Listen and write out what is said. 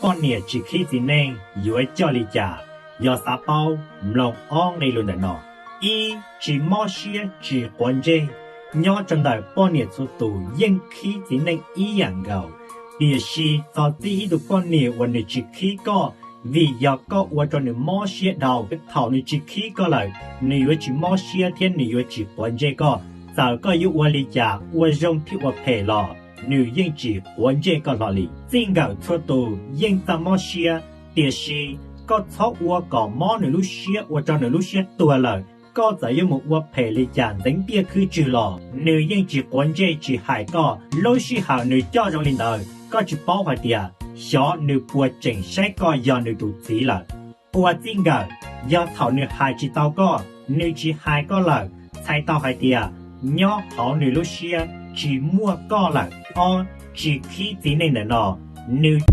Poj niam tsis khib txiv neej yuav coj li cas? Yog xav paub, mloog ob nqe lus ntawm no. Ib, tsis mob siab tsis quav ntsej. Nyob rau ntawm poj niam txhua tus yeej khib txiv neej ib yam nkaus, tiam sis txog txij ib tug poj niam uas nws tsis khib koj, vim yog koj ua rau nws mob siab dhau. Thaum nws tsis khib koj lawm, nws yuav tsis mob siab thiab nws yuav tsis quav ntsej koj. Txawm koj yuav ua li cas, ua zoo thiab ua phem los nws yeej tsis quav ntsej koj hlo li. Txij nkawm txhua tus yeej txaj mob siab, tiam sis koj txhob ua kom mob nws lub siab ua rau nws lub siab tuag lawm. Koj txawm yuav mus ua phem li cas ntxeev tiaj khwb tswg los nws yeej tsis quav ntsej tsis hais koj. Lub sij hawm nws coj zoo li ntawd, koj tsis paub hais tias xyov nws puas tseem saib koj yog nws tus txiv lawm. Ua txij nkawm, yog thaum nws hais tsis tau koj, nws tsis hais koj lawm, txhais tau hais tias nyob hauv nws lub siab tsis muaj koj lawm. Ob, tsis khib txiv neej ntawm no, nws